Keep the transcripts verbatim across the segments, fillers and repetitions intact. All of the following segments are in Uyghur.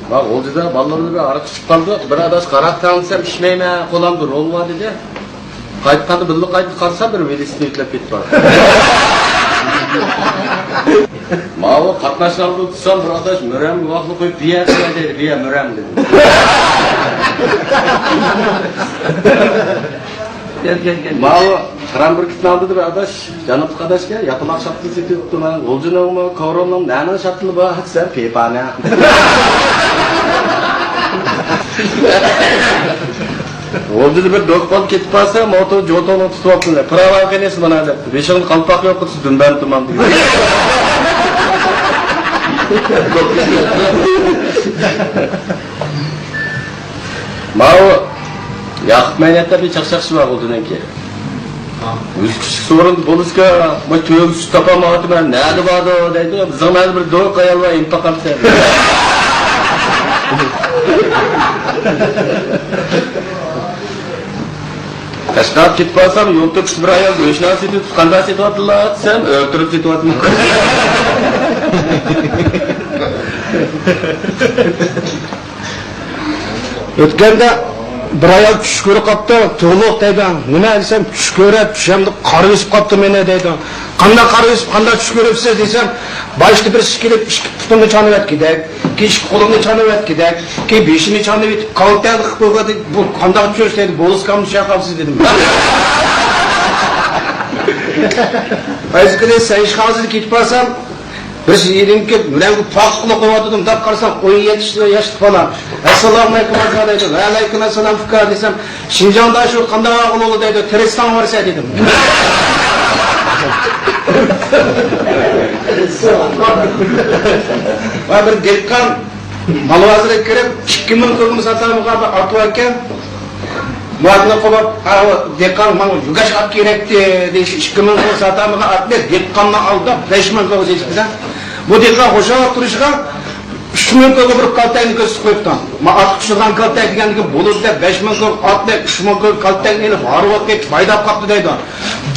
ما غۇلجىدا بالىلار بىلەن بىر ھاراق ئىچىپ قالدۇق. بىر ئاداش ھاراق تەڭلىسەم ئىچمەيمەن، قولامدا رول بار دېدى. قايتقاندا بىللە قايتىپ قارىسام، بىر ۋېلىسىپىت يۆتلەپ كېتىپ باراتتى. ماۋۇ قاتناشنى ئالدىن تۇتسام، بىر ئاداش مۈرەمنى ۋاقلىق قويۇپ، بىيە قىلە دەيدۇ، بىيە مۈرەم دېدى. ماۋۇ قارامبىركىتنى ئالدىدا بىر ئاداش، جانابلىق ئاداشكەن، ياپىلاق شاپتۇل سېتىۋېتىپتۇ، مانا غۇلجىنىڭمۇ، كورونىڭ نەنىڭ شاپتۇلى بار دېسەم، پىپانە. غۇلجىدا بىر دوكا بولۇپ كېتىپ قالسا، موتور جوتۇڭنى تۇتۇۋاپتۇ، پىراۋان قېنى مانا دەپتۇ، بېشىڭدا قالپاق يوق، قۇتۇس دۈمبەن تۇمان دېگەن. ماۋۇ ياقۇپ مەينەتتە بىر چاقچاقچى بار بولدى مېنىڭكى. يۈز كىشىلىك سورۇندا بولۇشقا، مانا تۆگە سۈت تاپالمايۋاتىمەن، نەدە باردۇ دەيدۇ. بىزنىڭ نەدە بىر دوكا ئايال بار، ئىمپاق قاپسەن. قەشقەرگە كېتىپ بارسام، يول تۆكۈشتە بىر ئايال گۆشنان سېتىۋېتىپ، قانداق سېتىۋاتىدىلا دېسەم، ئۆلتۈرۈپ سېتىۋاتىمەن. ئۆتكەندە بىر ئايال چۈش كۆرۈپ قاپتۇ، تۇغلۇق دەيدۇ. نېمە دېسەم، چۈش كۆرۈپ، چۈشۈمدە قارا بېسىپ قاپتۇ مېنى دەيدۇ. قانداق قارا بېسىپ، قانداق چۈش كۆرۈپسىز دېسەم، باشتا بىرسى كېلىپ ئىككى پۇتۇمنى چانىۋەتكۈدەك، كېيىن ئىككى قولۇمنى چانىۋەتكۈدەك، كېيىن بېشىمنى چانىۋېتىپ، كالتەكلىك قىلغۇدەك، بۇ قانداق چۈش دەيدۇ، بولۇسكامنى چايقاپسىز دېدىم. قايسى كۈنى سەن ئىشخانىسىغا كېتىپ بارسام، بىرسى يېنىمغا كېلىپ، مەڭگۈ پاق قىلىپ قويۇۋاتىدۇ، مۇنداق قارىسام، ئون يەتتە ياشلىق بالا. ئەسسالامۇئەلەيكۇم ئاكا دەيدۇ. ۋەئەلەيكۇم ئەسسالام ئۇكا دېسەم، شىنجاڭدا شۇ قانداق ئەھۋال بولدى دەيدۇ، تىرىشساڭ بارسا دېدىم. ۋە بىر دېھقان مال بازىرىغا كىرىپ، ئىككى مىڭ كوگۇم ساتالمىغان بىر ئات بار ئىكەن. مۇئەللىم قويۇپ، ئا، دېھقان ماڭا يۈگەش ئات كېرەكتى دېيىش، ئىككى مىڭ سوم ساتامىغا ئاتنى دېھقاننى ئالداپ، بەش مىڭ سوم سېتىپتىكەن. بۇ دېھقان خۇشال تۇرۇشىغا، ئۈچ مىڭ سومغا بىر كالتەكنى كۆرسىتىپ قويۇپتۇ. ما ئاتقا چۈشىدىغان كالتەك دېگەندىكىن بولىدۇ دەپ، بەش مىڭ سوم ئاتنى، ئۈچ مىڭ سوم كالتەكنى ئېلىپ، ھارۋاپ كېتىپ، ھايداپ قاپتۇ دەيدۇ.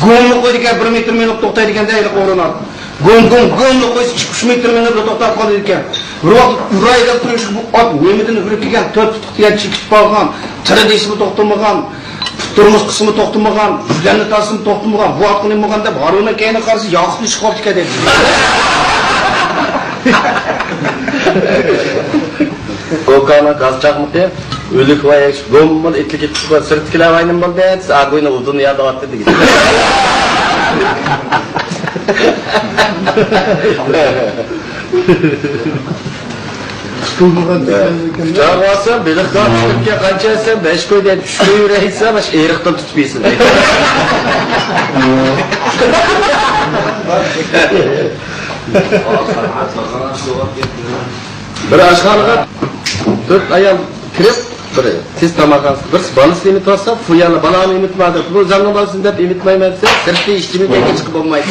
گوممۇ قويىدىكەن، بىر مېتىر مېڭىپ توختايدىكەن دەيدۇ، ئورۇن ئات. گوم، گوم، گوملا قويسا، ئىككى، ئۈچ مېتىر مېڭىپلا توختاپ قالىدىكەن. بىر ۋاقىت ئۇراي دەپ تۇرۇشقا، بۇ ئات نېمىدىن ھۆركىگەن، تۆت پۇتلۇق دېگەن چېكىتىپ قالغان، تىرە دېسىمۇ توختىمىغان، پۇت تۇرمۇسقىسىمۇ توختىمىغان، يۈزلەرنى تارتسىمۇ توختىمىغان، بۇ ئاتقا نېمە بولغان دەپ، ھارۋىنىڭ كەينىگە قارىسا، ياقىسى چىقىپ قاپتىكەن دەيدۇ. كوكانىڭ گاز چاقمىقى ئۆلۈك ۋاي، گوممىلا ئېتىلىپ كېتىپ، سىرتتىكىلەر ۋاي نېمە بولدى دېسە، ئاگۇينى ئۇدۇن يادىۋاتتى دېگەن. قۇچاققا بارسام، بېلىققا چۈشۈرۈپكەن قانچە دېسەم، بەش كوي دەيدۇ، ئۈچ كوي بېرەي دېسەم، ئېرىقتىن تۇتۇپ يېسۇن دەيدۇ. بىر ئاشخانىغا تۆت ئايال كىرىپ، بىر تېز تاماق ئالسا، بىرسى بالىسىنى ئېمىتىۋاتسا، فۇيانى بالامنى ئېمىتمە دەپ، بۇ ئۆزۈڭنىڭ بالىسىنى دەپ ئېمىتمەيمەن دېسە، سىرتتا ئىشچىمىز دەيدۇ، چىقىپ بولمايدۇ.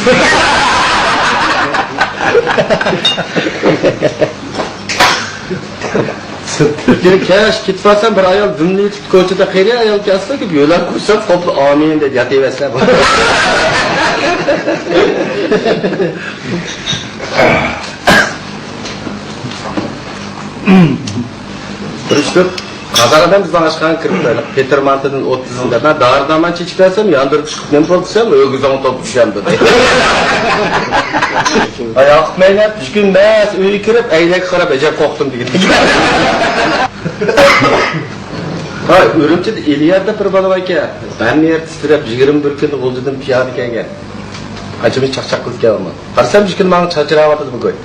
كېيىن كەچ كېتىپ بارسام، بىر ئايال دۈملىتىپ كوچىدا قېرى ئايال كەلسە، يۆلەپ قويسام، قوپلا ئامىن دەپ ياتىۋەرسە. بىر ئۈچ تۆت قازاق ئادەم بىزنىڭ ئاشخانىغا كىرىپ، پېتىر مانتىدىن ئوتتۇز دەپ، مەن دارى دەرمان چېچىپ بەرسەم، ياندۇرۇپ چىقىپ، نېمە بولدى دېسەم، ئۆگزۈڭ توپ چۈشەمدۇ دەيدۇ. ھاي، ياقۇپ مەينەت، ئۈچ كۈن مەس ئۆيگە كىرىپ، ئەينەككە قاراپ، ئەجەب قورقتۇم دېگەن. ھاي، ئۈرۈمچىدە ئېلىيار دەپ بىر بالا بار ئىكەن. ھەممە يەر تىترەپ، يىگىرمە بىر كۈندە غۇلجىدىن پىيادە كەلگەن. قانچىمىز چاقچاق قىلىدىكەن ئۇمۇ. قارىسام، ئىككىنى ماڭا چاچراۋاتىدۇ بۈگۈن.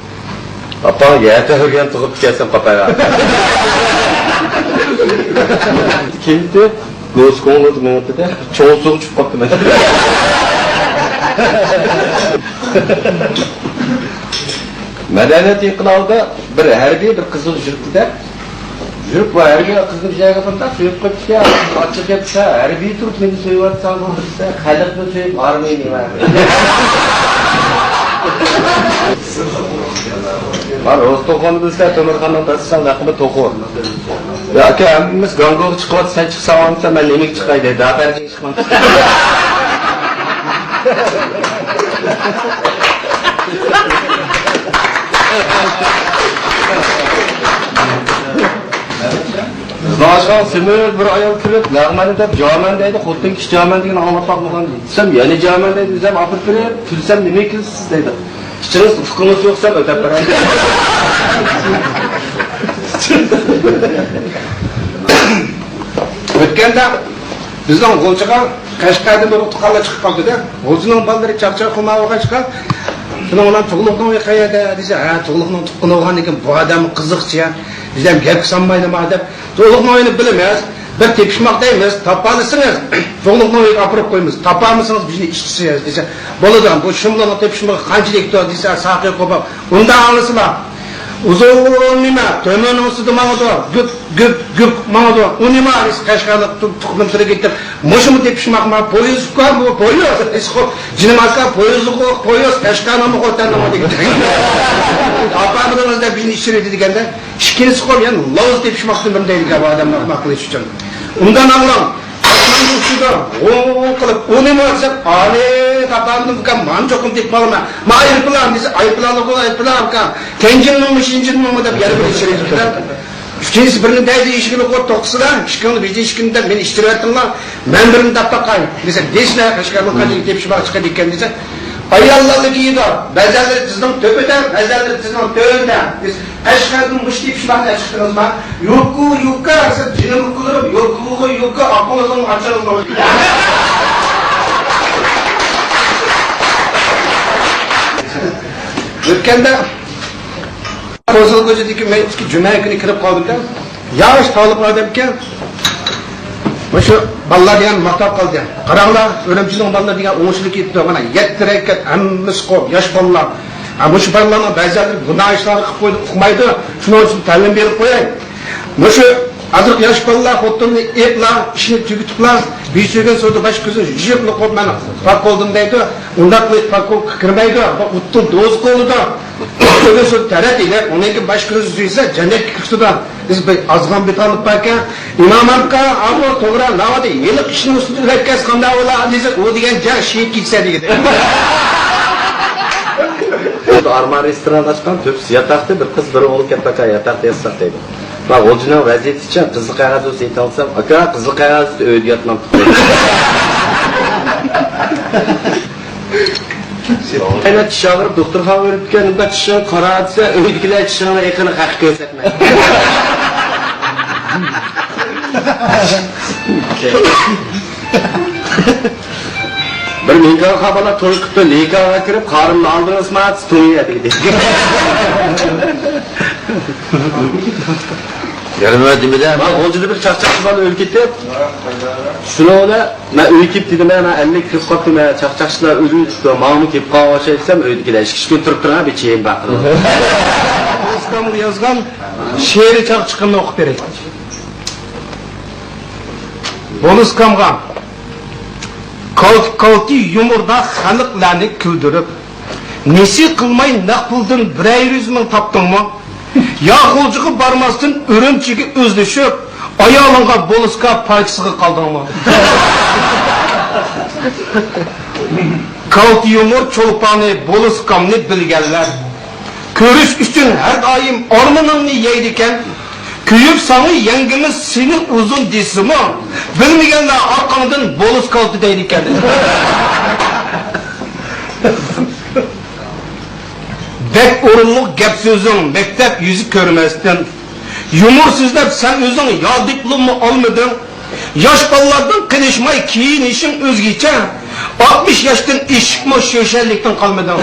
ئاپاڭ يەتە ھۆرگەن تۇغۇپ كەلسەم پاپايغا. كېلدى، گوسكوڭلۇد مېڭىپتىدە، چوڭ سۇغا چۈشۈپ قاپتىمەن. مەدەنىيەت ئىنقىلابىدا بىر ھەربىي، بىر قىزىل يۈرۈپتىدە. يۈرۈپ، بۇ ھەربىي قىزنى بىر جايغا بىردەك سۆيۈپ قويۇپتىكەن. ئاچچىق گەپ دېسە، ھەربىي تۇرۇپ مېنى سۆيۈۋاتساڭ بولدى دېسە، خەلقنى سۆيۈپ ھارماي نېمە. مانا روستوخاندا دېسە، تۆمۈرخاننىڭ دادىسىنىڭ لەقىمى توخۇ. يا ئاكا، ھەممىمىز گاڭگوغا چىقىۋاتىدۇ، سەن چىقساڭ بولمىسا، مەن نېمىگە چىقاي دەيدۇ. ئاشخانىغا سېمىز بىر ئايال كىرىپ، لەغمەننى دەپ، جامەن دەيدۇ، خوتۇن كىشى جامەن دېگەننى ئاڭلاپ باقمىغان دېدى. دېسەم، يەنە جامەن دەيدۇ، دېسەم، ئاپىرىپ بېرىپ، كۈلسەم، نېمە كۈلىسىز دەيدۇ. ئىچىڭىز ئۇققىڭىز يوق دېسەم، ئۆتەپ بېرەي. ئۆتكەندە بىزنىڭ غۇلجىغا قەشقەردىن بىر ئۇتۇقخانلار چىقىپ قاپتۇ-دە. غۇلجىنىڭ بالىلىرى چاقچاق قىلمايۋالغاچقا، شۇنىڭ بىلەن تۇغلۇقنىڭ ئۆيى قەيەردە دېسە، ھە، تۇغلۇقنىڭ تۇغقىنى بولغاندىن كېيىن بۇ ئادەم قىزىقچى يا، بىزدەم گەپكە سالمايدۇما دەپ، تۇغلۇقنىڭ ئۆيىنى بىلىمىز، بىر تېپىشماق دەيمىز، تاپالىسىڭىز تۇغلۇقنىڭ ئۆيىگە ئاپىرىپ قويىمىز، تاپالمىسىڭىز بىزنى ئىشچىسى دېسە، بولىدۇ، بۇ شۇملىنىڭ تېپىشمىقى قانچىلىكتۇ دېسە، ساقى قوپۇپ، ئۇنداق ئاڭلىسىلا، ئۇزۇن نېمە، تۆمۈرنىڭ ئۈستىدە ماڭىدۇ، گۈپ، گۈپ، گۈپ ماڭىدۇ. ئۇ نېمە، قەشقەرلىك تۇ-، تۇخۇملىرى كېتىپ، مۇشۇمۇ تېپىشماقما؟ پويىز ئۇكام، بۇ پويىز. ئېسىقوپ، جېنىم ئاكا، پويىزغۇ، پويىز، قەشقەرنىڭمۇ خوتەننىڭمۇ دېگەن. ئاپارمىدىڭىز دەپ بىزنى ئىچىرى دېگەندە، ئىككىنچىسى قوپ، يەنە لاۋز تېپىشماقتىن بىرنى دەيدىكەن، بۇ ئادەمنى ئاقماق قىلىش ئۈچۈن. ئۇنداق ئاڭلاڭ. ئۇچىدۇ، غوڭ قىلىپ، ئۇ نېمە دېسەم، ئانى تاپالدىم ئۇكام، مانا چوقۇم تېپىپ ئالىمەن. ما ئايروپىلان دېسە، ئايروپىلانلىق بۇ، ئايروپىلان ئۇكام. تيەنجىنمىڭمۇ، شېنجىنمىڭمۇ دەپ يەنە بىر ئىچىرى دېگەن. ئۈچىنچىسى بىرنى دەيدۇ، ئىشىكىنى قويۇپ توختىسىلا، ئىشىكىڭنى بېجى ئىشىكىنى دەپ مېنى ئىچىرىۋەتتىڭلار، مەن بىرنى دەپ باقاي دېسە، دېسىلە قەشقەرنىڭ قانچىلىك تېپىشماقى چىقىدىكەن دېسە، ئاياللارلا كىيىدۇ، بەزەنلىرى تىزنىڭ تۆپىدە، بەزەنلىرى تىزنىڭ تۆۋىنىدە. دېسە، قەشقەردىن مۇشۇ تېپىشماقنى ئەچىقتىڭىزما؟ يوكۇ، يوكا دېسە، جېنىم ئۇكىلىرىم، يوكۇغۇ، يوكا، ئاپىڭىزنىڭ ئاچىڭىزنىڭ. ئۆتكەندە قوزۇل كوچىدىكى مەيدىكى جۈمە كۈنى كىرىپ قالدىم-دە، ياش تالىپ ئادەمكەن. مۇشۇ بالىلار دېگەن ماختاپ قالدى. قاراڭلار، ئۈرۈمچىنىڭ بالىلىرى دېگەن ئوڭشىلىپ كېتىپتۇ. مانا يەتتە رەكەت ھەممىسى قوپ، ياش بالىلار. ھە، مۇشۇ بالىلارنىڭ بەزىلىرى گۇناھ ئىشلارنى قىلىپ قويدى، ئۇقمايدۇ. شۇنىڭ ئۈچۈن تەلىم بېرىپ قوياي. مۇشۇ ھازىر ياش بالىلار خوتۇننى ئېيىپلا، ئىشنى تۈگىتىپلا، بىر سۆگۈن سودا باش كۆزىنى يۇيۇپلا قويۇپ، مەن پاك بولدۇم دەيدۇ. ئۇنداق قىلىپ پاك بولۇپ كىرمەيدۇ. بۇ ئوتتىن دوزاخ بولىدۇ. سۆگۈن سودا تەرەت ئېلىپ، ئۇنىڭ كېيىن باش كۆزى سۆيسە، جەننەتكە كىرىدۇ. بىز بىر ئازغان بىر تالىپ باركەن، ئىمام ئاكا، ئاۋۇ توغرا، ناۋادا ھېلىقى ئىشنىڭ ئۈستىدە ئۆتكەز قانداق بولا دېسە، ئۇ دېگەن جاي شېھىت كېچىسى دېگەن. ئارمان رېستوران ئاچقان، تۆپىسى ياتاقتا، بىر قىز، بىر ئوغۇل كەپ باقا ياتاقتا ياتساق دەيدۇ. ما غۇلجىنىڭ ۋەزىيىتىچە قىزىل قەغەز بولسا يېتەلسەم، ئاكا، قىزىل قەغەز ئۆيدە ياتمامتۇق. ئەنە چىش ئاغرىپ دوختۇرخانىغا بېرىپتىكەن، مۇنداق چىشىڭ قارا دېسە، ئۆيدىكىلەر چىشىڭنىڭ ئېقىنى خەققە كۆرسەتمە. بىر مىڭكاغا بالا توي قىپتۇ، لىكاغا كىرىپ، قارىمنى ئالدىڭىزما دېسە، توي يەردە دېدى. يەنە نېمە دېمىدى؟ ما غۇلجىدا بىر چاقچاقچى بالا ئۆلۈپ كېتىپ، شۇنىڭ بىلەن مەن ئۆيگە كېلىپ دېدىم، مەن ئەللىك كىرىپ قاپتۇ، مەن چاقچاقچىلار ئۆلۈپ كېتىپتۇ، ماڭىمۇ كېلىپ قالغان ئوخشايدۇ دېسەم، ئۆيدىكىلەر ئىككى ئۈچ كۈن تۇرۇپ تۇرۇڭ، بىر چېيىم بار قىلىڭ. ئۇكامغا يازغان شېئىرى چاقچىقىمنى ئوقۇپ بېرەي. بولۇسكامغا. كالتە-كالتە يۇمۇردا خەلقلەرنى كۈلدۈرۈپ، نېسى قىلماي نەق پۇلدىن بىرەر يۈز مىڭ تاپتىڭمۇ؟ يا غۇلجىغا بارماستىن ئۈرۈمچىگە ئۆزلىشىپ، ئايالىڭغا بولۇسكا پارچىسىغا قالدىڭمۇ؟ كالتە يۇمۇر چولپانى، بولۇسكامنى بىلگەنلەر. كۆرۈش ئۈچۈن ھەر دائىم ئارمىنىڭنى يەيدىكەن. كۆيۈپ ساڭا يەڭگىمىز سېنى ئۇزۇن دېسىمۇ، بىلمىگەنلەر ئارقاڭدىن بولۇس كالتە دەيدىكەن. بەك ئورۇنلۇق گەپ سۆزۈڭ، مەكتەپ يۈزى كۆرمەستىن. يۇمۇر سۆزلەپ سەن ئۆزۈڭ يا دىپلوممۇ ئالمىدىڭ. ياش بالىلاردىن قېلىشماي كىيىنىشىڭ ئۆزگىچە. ئاتمىش ياشتىن ئېشىپمۇ شۆشەنلىكتىن قالمىدىڭ.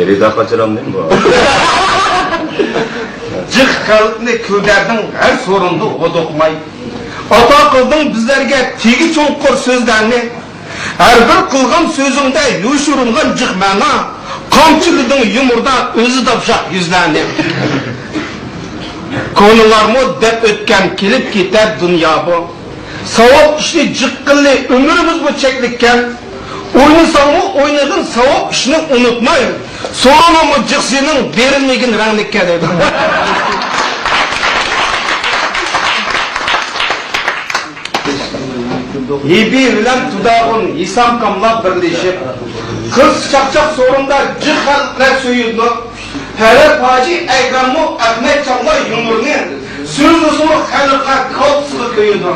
رىزا قاچۇرامدىم بۇ. جىق خەلقنى كۈلدۈردۈڭ، ھەر سورۇندا ھودۇقماي. ئاتا قىلدىڭ بىزلەرگە تېگى چوڭقۇر سۆزلەرنى. ھەر بىر قىلغان سۆزۈڭدە يوشۇرۇنغان جىق مەنا، قامچىلىدىڭ يۇمۇردا ئۆزى داپشاق يۈزلەرنى. كونىلارمۇ دەپ ئۆتكەن، كېلىپ كېتەر دۇنيا بۇ. ساۋاب ئىشنى جىق قىللى، ئۆمرىمىزمۇ چەكلىككەن. ئوينىساڭمۇ ئوينىغىن، ساۋاب ئىشنى ئۇنتۇماي. سورۇنۇڭمۇ جىق سېنىڭ، بېرىلمىگىن رەڭلىككە دەيدۇ. ھېبى بىلەن تۇداغۇن ھېسام كاملا بىرلىشىپ، قىز چاقچاق سورۇندا جىق خەلقلەر سۆيىدۇ. شەرەپ ھاجى ئەكرەممۇ ئەخمەت چاغلار يۇمۇرنى سۆزلىسىمۇ خەلققە كالتىسىغا كۆيىدۇ.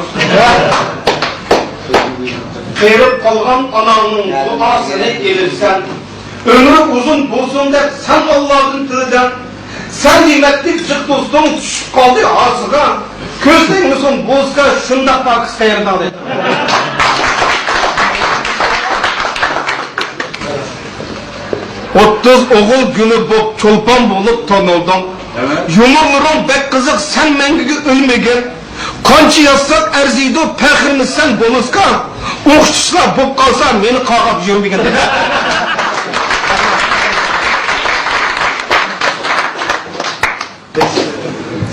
قېرىپ قالغان ئاناڭنىڭ دۇئاسىنى ئېلىپسەن. ئۆمرى ئۇزۇن بولسۇن دەپ سەن ئاللادىن تىلىدىڭ. سەن دېمەتتىك جىق دوستۇڭ چۈشۈپ قالدى ھارسىغا. كۆز تەگمىسۇن بوزكا شۇنداق پاكىز قېرىدىڭ دەيدۇ. ئوتتۇز ئوغۇل گۈلى بوپ چولپان بولۇپ تونۇلدۇڭ. يۇمۇرلىرىڭ بەك قىزىق، سەن مەڭگۈگە ئۆلمىگىن. قانچە يازساق ئەرزىيدۇ، پەخىرمىسەن بولۇسكا. ئوخشىتىشلار بوپ قالسا مېنى قاغاپ يۈرمىگىن.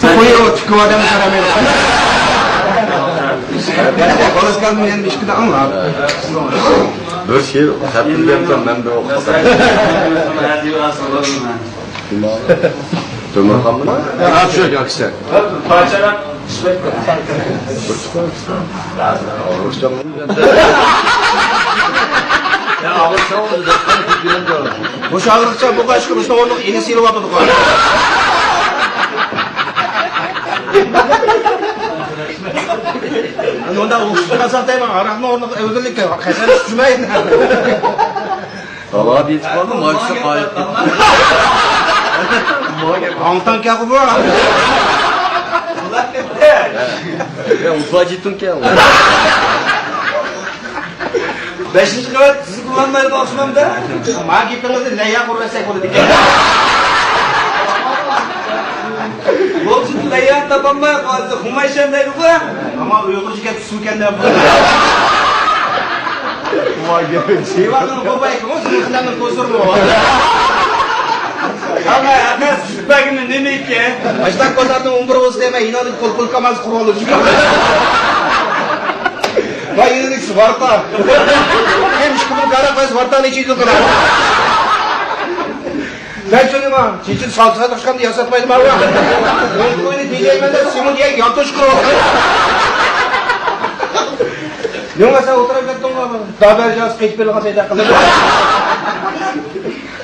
قويۇڭ، تۈكۈپ ئادەمنى قارىمايدۇ. بولۇسكا مېنى ئىككىدە ئاڭلاپ. بىر شېئىر خەتلىگەنكەن، مەن بىر ئوقۇپ. تۆمۈرخانمۇ؟ ھە، شۇ ياكى سەن. پارچىراق. مۇشۇ ئاغرىقچە بولغاچقا، مۇشۇ ئورنىغا ئېنى سېلىۋاتىدىغۇ. ئۇنداق ئوخشىتىپ قالساق دەيمەن، ھاراقنىڭ ئورنىغا ئەۋزەللىك قەسەم چۈشمەيدۇ. ھاۋا بېتىپ قالدى، مايكىسى قايىپ كەتتى. ھاڭتاڭ كەلدى بۇ. يا، ئۇفاجىتۇڭ كەل. بەشىنچى قەۋەت سىزگە ئۇلانمايدىغان ئوخشىمامدا؟ ما گېپىڭىزنى لەييا قۇرۇۋەتسەك بولىدىكەن. بولسۇن، لەييانى تاپالماي قالسا، خۇمەيشەن دەيدىغۇ. ئەمما ئۇيغۇرچە گەپ سۇكەن دەپ. دىۋاننىڭ بوبايكىمۇ سىزنىڭ قىلارنىڭ كوزۇرمۇ. ئەمما ئەمەس، شۈبھەگىمۇ نېمە ئىكەن؟ ئاشتاق بازارنىڭ ئون بىر بولسا دەيمەن، يىنالىپ قول قول كاماز قۇرۇۋالدى. ۋاي، يېنىدىكىسى ۋارتا. ھەم ئىككى مىڭ كارا قايسى ۋارتا نېچە يۈز قىلار؟ بەك چوڭىما، چېچىن سالسا توشقاندا ياساتمايدۇ ماۋۇ. ئون كوينى تېجەيمەن دەپ، سېمونت يەي يانتۇش قىلىۋاتقان. نېمە سەن ئولتۇرۇپ كەتتىڭغۇ؟ دابەر جاز قېچىپ بېرىلغان سەيدە قىلىپ.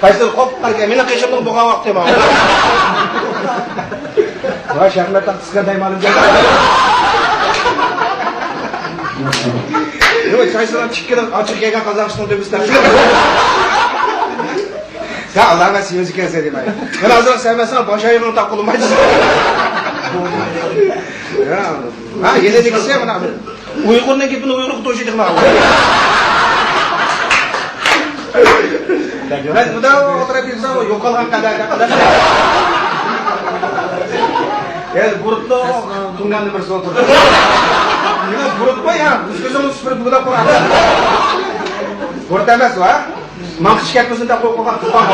قايسىدۇر قوپقانكەن، مېنىڭ قېشىمنىڭ بولغان ۋاقتى ماۋۇ. ۋاي، شەھمەت تاختىسىغا دەيمەن. يوق، قايسىدۇر چىككىدە ئاچىق كەلگەن قازاقىستان دۆبىسىدە. يا ئاللا، مەن سېمىز ئىكەنسەن دېمەي. مەن ھازىر سەۋمەسەڭ باش ئايىغىڭنى تاققىلىمايسەن. يا. ھا، يەنە دېگۈسى مانا. ئۇيغۇرنىڭ گېپىنى ئۇيغۇرغا توشۇيدىغان. مەن مۇنداق ئولتۇرۇپ يۈرسەم، يوقالغان قەدەر. يەنى بۇرۇتنىڭ تۇڭگان نېمىسى ئولتۇرىدۇ. يەنە بۇرۇت قوي، ھا، بىز كۆزىمىز سۈپۈرۈپ بۇلاپ قويغان. بۇرۇت ئەمەس، ھا؟ ماڭا ئىش كەتمىسۇن دەپ قويۇپ قويغان تۇغقان.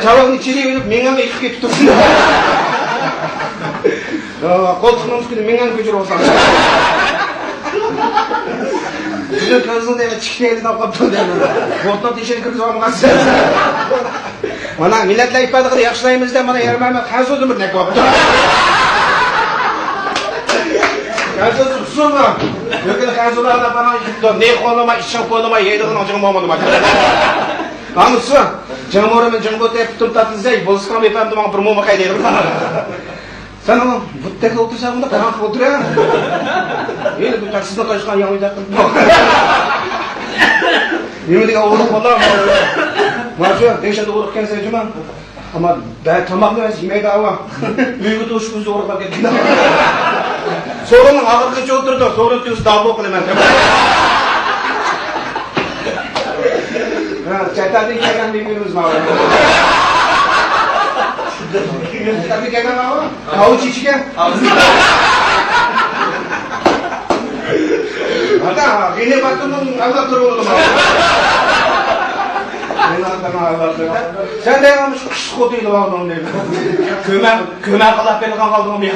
چاۋاكنى ئىچىگە ئېلىپ مېڭەڭگە ئېقىپ كېتىپ تۇرسۇن. قولتۇقنىڭ ئۈستىدە مېڭەڭنى كۆچۈرۈپ ئالساڭ. بۈگۈن كۆزۈڭنى چىكىتى ئېلىپ قاپتۇ دەيمەن. بوتنىڭ تېشىنى كىرگۈزۈپ ئالمىغانسەن. مانا مىللەتلەر ئىتتىپاقلىقىنى ياخشىلايمىز دەپ، مانا يەرمەنمەت خەنزۇدىن بىر نەك بوپتۇ. خەنزۇدىن ئۇسسۇلمۇ؟ لېكىن خەنزۇلار ئانا بارغان يىگىتتۇر. نېخۇنىما، ئىشىڭ پونىما، يەيدىغىنىڭ جىڭ مومىنىما. ئامۇسۇ، جىڭ مورىمىن جىڭ بوتى پۈتۈن تاتلىسەي، بولسىقام ئېپەندى ماڭا بىر موما قايدايدۇ. سەن ئۇنىڭ بۇتتەكلا ئولتۇرساڭ، ئۇنداق قاراڭغۇ ئولتۇر. ھېلى بۇ تاكسىدىن قاچقان ياڭيۇدەك قىلىپ. نېمە دېگەن ئورۇق بالا. مانا شۇ دەھشەت ئورۇق ئىكەنسەن جۇما. ئەمما بە-، تاماقنى ئۆزى يېمەيدۇ ئاۋۇ. ئۆيگە توشۇپ ئۆزى ئورۇقلاپ كەتكەن. سورۇننىڭ ئاخىرىغىچە ئولتۇرىدۇ. سورۇن تۈگىسە داۋا قىلىمەن. ھە، چەت ئەلدىن كەلگەن مېھمىنىمىز بار. چەت ئەلدىن كەلگەن بارمۇ؟ كاۋا چېچىكەن. ھەتتا غېنى باتۇرنىڭ ئەۋلادلىرى بولىدۇ. سەن دەيدىغان مۇشۇ قىشلىق ئوتۇن ئېلىپ ئالدىڭ دەيدۇ. كۆمە، كۆمە قىلاپ بېرىدىغان قالدىڭمۇ يا؟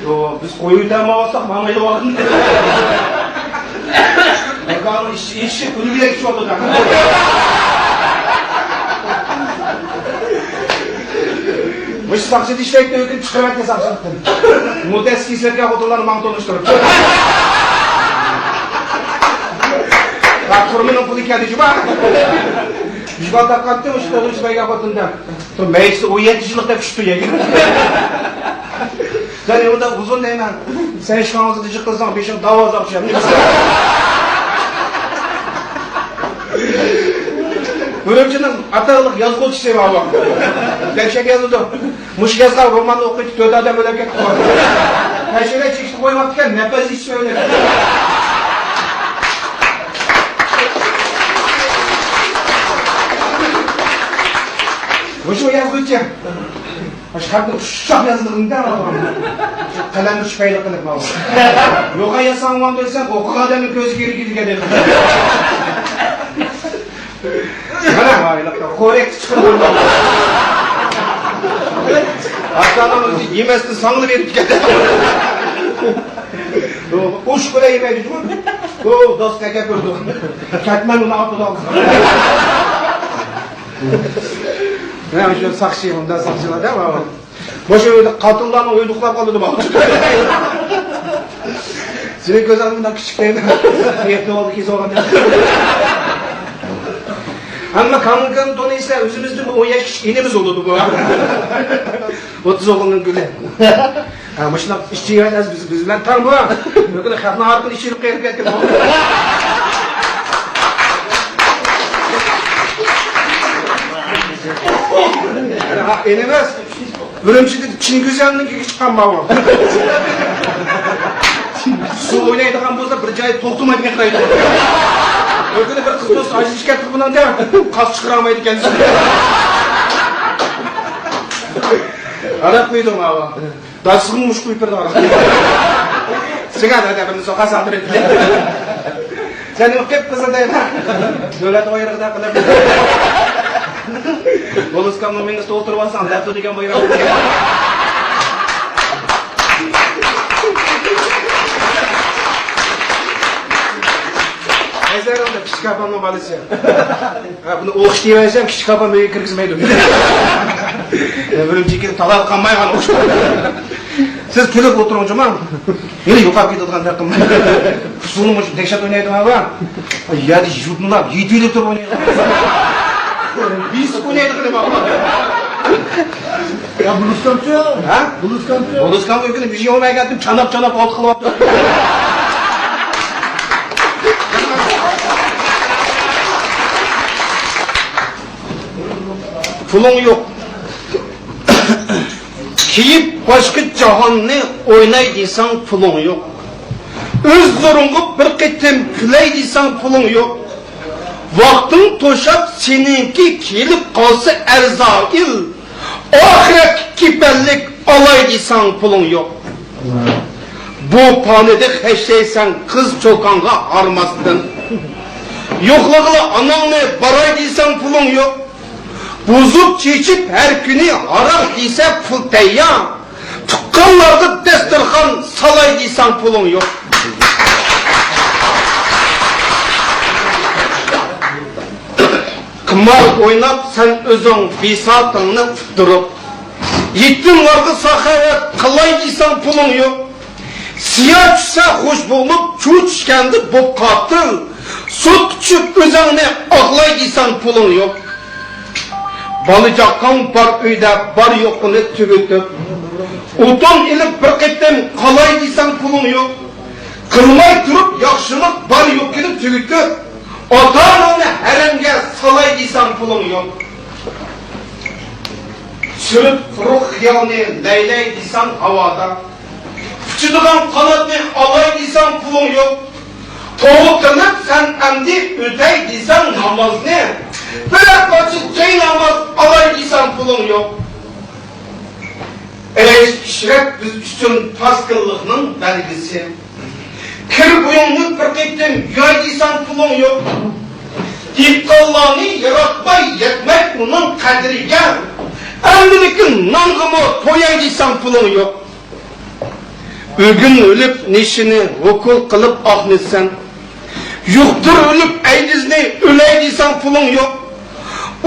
يوق، بىز قويۇۋېتەلمەيۋاتساق، ماڭا يوق. ماكاننىڭ ئىچى، ئىچى كۈلگۈدەك چۈشۈۋاتىدۇ. مۇشۇ ساقچىدا ئىشلەيتتى، ئۆكۈنۈپ چىقىرىۋەتتى ساقچىلىقتىن. مۇددەت كېسىۋەتكەن خوتۇنلارنى ماڭا تونۇشتۇرۇپ. ھە، تۈرمىنىڭ پۇلى كەلدى جۇما. يۈز بال تاپقانتى، مۇشۇ تۆتىنچى بەرگەن خوتۇندا. مەيلىسى ئون يەتتە يىللىق دەپ چۈشتى يەگە. سەن ئۇنداق ئۇزۇن دەيمەن. سەن ئىشقا ئاغزىنى جىق قىلساڭ، بېشىڭ داۋا ئازاب چۈشەر. ئۈرۈمچىنىڭ ئاتاقلىق يازغۇچىسى بار. دەھشەت يازىدۇ. مۇشۇ يازغان روماننى ئوقۇيتتى، تۆت ئادەم ئۆلۈپ كەتتى. تەشۋىرە چېكىتىپ قويماپتىكەن، نەپەس يېتىشمەي ئۆلۈپ كەتتى. مۇشۇ يازغۇچى. مۇشۇ خەتنى ئۇششاق يازدىغىنىدا، قەلەمنى چۈشپەيلىك قىلىپ ماۋۇ. يوغان يازساڭ ماڭا دېسەم، ئوقۇغان ئادەمنىڭ كۆزىگە كىرگىلى كەلدى. مانا، ھايلىقتا قورەكتە چىقىرىپ. ئاتا-ئانام ئۆزى يېمەستىن ساڭىلىپ بېرىپ كەتتى. ئۇش قىلە يېمەيدۇ. ئۇ دوست تەكەببۇردۇر. كەتمەن ئۇنى ئاپىدا ئالسا. مانا شۇ ساقچى، ئۇنداق ساقچىلار دە، ماۋۇ. مۇشۇ ئۆيدە قاتىنلارنىڭ ئۆيدە ئۇخلاپ قالىدۇ، ماۋۇ. سېنىڭ كۆز ئالدىڭدا كىچىك دەيمەن. يەتتە ئالدى كېسىۋالغان. ئەمما كامىلكاننى تونۇيسىلەر، ئۆزىمىزدىن بىر ئون ياش كىچىك ئىنىمىز بولىدۇ بۇ. ئوتتۇز ئوغۇلنىڭ گۈلى. ھە، مۇشۇنداق ئىشچى ئەمەس، بىز، بىز بىلەن تەڭ بۇ. بۈگۈن خەقنىڭ ھارپىنى ئىچىرىپ قېرىپ كەتكەن. ھە، ئىنىمىز. ئۈرۈمچىدىن چىن گۈزەلنىڭكىگە چىققان ماۋۇ. سۇ ئوينايدىغان بولسا بىر جايدا توختىمايدىكەن قارايدۇ. بىر كۈنى بىر قىز دوست ئاجرىشىپ كەتتى بۇنىڭ دە، قاس چىقىرالمايدىكەن. ھاراق قۇيدۇڭ ماۋۇ. دادىسىغىمۇ مۇشت قۇيۇپ بېرىدۇ ھاراق. سىگار ھەدە بىرنى سوقا سالدۇرۇپ. سەن نېمە قىلىپ قىزىل دەيمەن؟ دۆلەت ئويرىقىدا قىلىپ. بولۇسكامنىڭ مېڭىسىدا ئولتۇرۇپ ئالساڭ، دەپتۇ دېگەن بايراق. ئەزەلدە كىچىك ئاپامنىڭ بالىسى. ھە، بۇنى ئوقۇش دېيىۋەرسەم، كىچىك ئاپام ئۆيگە كىرگۈزمەيدۇ. ئۈرۈمچىگە كېلىپ تالاغا قالمايغان ئوقۇش. سىز كۈلۈپ ئولتۇرۇڭ جۇما. يەنە يوقاپ كېتىدىغان رەقەم. ئۇسسۇلنى مۇشۇ دەھشەت ئوينايدىغان بار. يەردە يۇتۇنلاپ، يېتىۋېلىپ تۇرۇپ ئوينايدىغان. بېسىپ ئوينايدىغىنى بار. يا، بولۇسكامچۇ؟ ھە؟ بولۇسكامچۇ؟ بولۇسكام ئۆكۈنۈپ، يۈز يىگىرمە بەرگەنتىم، چاناپ-چاناپ ئالدى قىلىۋاپتۇ. پۇلۇڭ يوق. كېيىپ باشقا جاھاننى ئويناي دېسەڭ پۇلۇڭ يوق. ئۆز زورۇڭغا بىر قېتىم كۈلەي دېسەڭ پۇلۇڭ يوق. ۋاقتىڭ توشاپ سېنىڭكى كېلىپ قالسا ئەرزايىل، ئاخىرەتكە كېپەنلىك ئالاي دېسەڭ پۇلۇڭ يوق. بۇ پانىدا خەجلەيسەن قىز چوكانغا ھارماستىن. يوقلىغىلى ئاناڭنى باراي دېسەڭ پۇلۇڭ يوق. بۇزۇپ چېچىپ ھەر كۈنى ھاراق دېسە پۇل تەييار. تۇغقانلارغا دەستۇرخان سالاي دېسەڭ پۇلۇڭ يوق. قىمار ئويناپ سەن ئۆزۈڭ بىساتىڭنى ئۇتتۇرۇپ، يېتىملارغا ساخاۋەت قىلاي دېسەڭ پۇلۇڭ يوق. سىيا چۈشسە خوش بولۇپ، چۇ چۈشكەندە بوپ قاتىل. سوتقا چۈشۈپ ئۆزۈڭنى ئاقلاي دېسەڭ پۇلۇڭ يوق. بالا-چاقاڭ بار ئۆيدە، بار يوقىنى تۈگىتىپ، ئوتۇن ئېلىپ بىر قېتىم قالاي دېسەڭ پۇلۇڭ يوق. قىلماي تۇرۇپ ياخشىلىق بار يوقىنى تۈگىتىپ، ئاتا-ئاناڭنى ھەرەمگە سالاي دېسەڭ پۇلۇڭ يوق. سۈرۈپ قۇرۇق خىيالنى لەيلەي دېسەڭ ھاۋادا، ئۇچىدىغان قاناتنى ئالاي دېسەڭ پۇلۇڭ يوق. توۋا قىلىپ سەن ئەمدى ئۆتەي دېسەڭ نامازنى، بىرەر پارچە جايناماز ئالاي دېسەڭ پۇلۇڭ يوق. ئەيش-ئىشرەت بىز ئۈچۈن پاسكىللىقنىڭ بەلگىسى. كىر-بويۇڭنى بىر قېتىم يۇياي دېسەڭ پۇلۇڭ يوق. دېھقانلارنى ياراتماي يەتمەي ئۇنىڭ قەدرىگە، ئەمدىلىكىن نانغىمۇ توياي دېسەڭ پۇلۇڭ يوق. ئۆگۈن ئۆلۈپ نېشىنى ھوكۇل قىلىپ ئاقنىسەن. يۇقتۇر ئۆلۈپ ئەيدىزنى ئۆلەي دېسەڭ پۇلۇڭ يوق.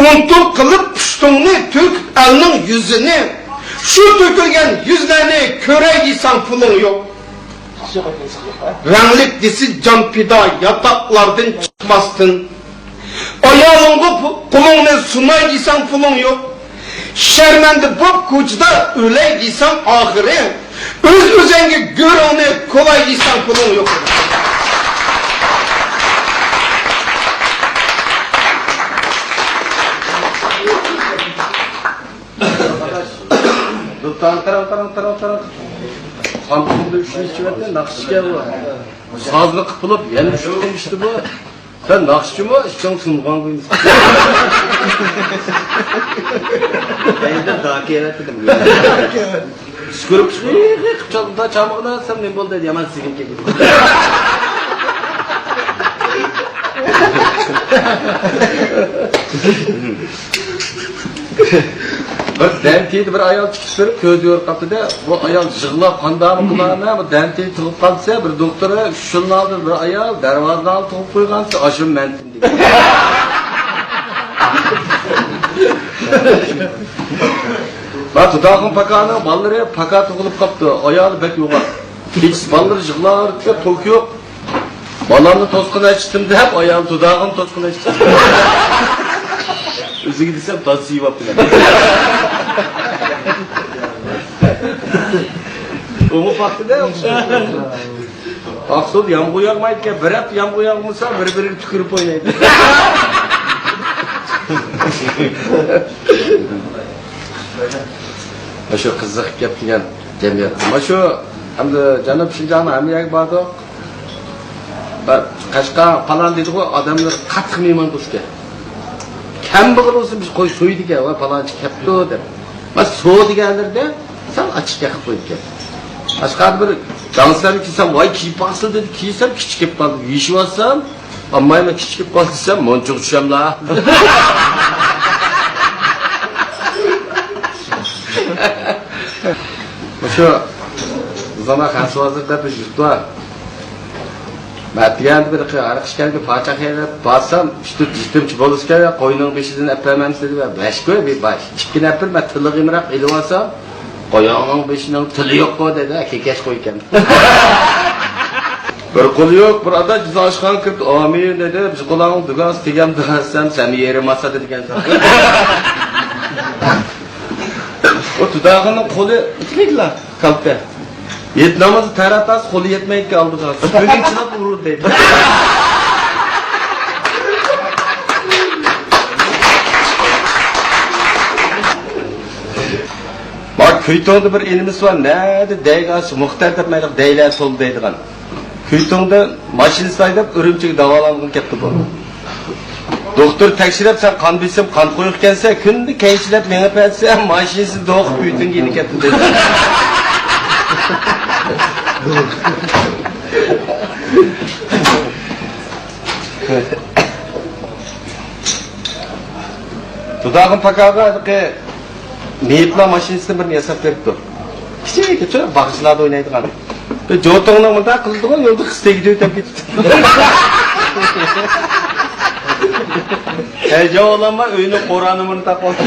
ئۇنتۇل قىلىپ پۇشتۇڭنى تۆكۈپ ئەلنىڭ يۈزىنى، شۇ تۆكۈلگەن يۈزلەرنى كۆرەي دېسەڭ پۇلۇڭ يوق. رەڭلىك دېسە جان پىدا ياتاقلاردىن چىقماستىن. ئايالىڭغا پۇ-، قولۇڭنى سۇناي دېسەڭ پۇلۇڭ يوق. شەرمەندە بوپ كوچىدا ئۆلەي دېسەڭ ئاخىرى. ئۆز-ئۆزۈڭگە گۆرۈڭنى كولاي دېسەڭ پۇلۇڭ يوق. قاراڭ، قاراڭ، قاراڭ، قاراڭ. سامسۇڭدا ئۈچنى ئىچىۋەتتى، ناخشىچىكەن بۇ. سازنى قىپىلاپ، يەنە ئۈچ قېتىم ئىچتى بۇ. سەن ناخشىچىمۇ، ئىچىڭ سۇنغان قۇيمىسا. ئەينى داكى ئەۋەتتىم. سۈكۈرۈپ چىقىپ چالدىدا چامىقىدا سەن نېمە بولدى دەيدۇ، يامان سىزگىن كېلىدۇ. بىر دەنتىيدە بىر ئايال چىقىپ بېرىپ كۆزى يورۇپ قاپتۇ-دە، بۇ ئايال يىغلاپ قانداقمۇ قىلارنا، بۇ دەنتىيدە تۇغۇپ قالسا، بىر دوختۇر شۇنىڭ ئالدىدا بىر ئايال دەرۋازىنىڭ ئالدىدا تۇغۇپ قويغان، ئاشۇ مەن. ۋە تۇداغىن پاكانىڭ بالىلىرى پاكا تۇغۇلۇپ قاپتۇ. ئايالى بەك يوغان. كېچىسى بالىلىرى يىغلاۋېرىپتۇ، توك يوق. بالامنى توسقۇن ئەچتىم دەپ، ئايالى تۇداغىن توسقۇن ئەچتى. ئۆزىگە دېسەم، تازا سېۋىۋاپتىمەن. ئۇمۇ پاكتىدە ئوخشاش. ئاقسۇدا يامغۇر ياغمايدىكەن، بىر ھەپتە يامغۇر ياغمىسا، بىر-بىرىگە تۈكۈرۈپ ئوينايدۇ. مۇشۇ قىزىق گەپ دېگەن جەمئىيەت. مۇشۇ ئەمدى جەنۇب شىنجاڭنىڭ ھەممە يەرگە باردۇق. بىر قەشقەر پالان دېدىغۇ، ئادەملەر قاتتىق مېھماندوستكەن. كەمبەغەل بولسا بىز قوي سويىدىكەن، ۋە پالانچى كەپتۇ دەپ. مانا سو دېگەنلىرىدە سەل ئاچچىق گەپ قىلىپ قويىدىكەن. ئاشقاردا بىر داڭسىلارنى كىيسەم، ۋاي كىيىپ باقسىلا دېدى، كىيسەم كىچىك كېلىپ قالدى. يېيىشىۋاتسام، ئاممايمەن كىچىك كېلىپ قالدى دېسەم، مۇنچىغا چۈشەملا. مۇشۇ زامان خەنسۇ ھازىر دەپ بىر يۇرت بار. مەن دېگەندە بىر ھەر ئىككىگە پاچاق يەپ بارسام، ئۈچ تۆت يېتىمچى بولسىكەن، قوينىڭ بېشىدىن ئەپەرمەمسىز دېدى. بەش قوي، بىر باش. ئىككىنى ئەپەر، مەن تىلىغا ئىمراق ئېلىۋالسام، قوينىڭ بېشىنىڭ تىلى يوققۇ دېدى، كېكەچ قوي ئىكەن. بىر قولى يوق، بىر ئاداش بىزنىڭ ئاشخانىغا كىرىپ، ئامىن دېدى، بىز قولاڭ دۇگاس تېگەمدۇ دېسەم، سەن يېرىم ئاسا دېدىكەن. ئۇ تۇداغىنىڭ قولى ئىتلىكلا. كالتە. يەتتە نامازدا تەرەت ئاز، قولى يەتمەيدىكەن ئالدىغا. سۈپۈرگىنى چىلاپ ئۇرۇر دەيدۇ. بار، كۈيتۇڭدا بىر ئىنىمىز بار، نەدە دەيگەن، مۇختەر دەپ مەيلى دەيلە سول دەيدىغان. كۈيتۇڭدا ماشىنىسى ھەيدەپ ئۈرۈمچىگە داۋالانغىلى كەپتۇ بۇ. دوختۇر تەكشۈرۈپ، سەن قان بېسىم، قان قويۇق ئىكەنسەن، كۈندە كەيچىلەپ مېڭىپ ئەتسە، ماشىنىسى دوقۇپ كۈيتۇڭگە يېنىپ كەپتۇ دەيدۇ. دۇداغىن پاكاغا ھېلىقى مېيىپلار ماشىنىسىدىن بىرنى ياساپ بېرىپتۇ. كىچىككىچە باغچىلاردا ئوينايدىغان. بىر جوتۇڭنىڭ مۇنداق قىلىدىغۇ، يولدا قىز تېگىدۇ دەپ كېتىپتۇ. ھەي، جاۋ ئالالماي ئۆينىڭ قورانى مۇنداق بولدى.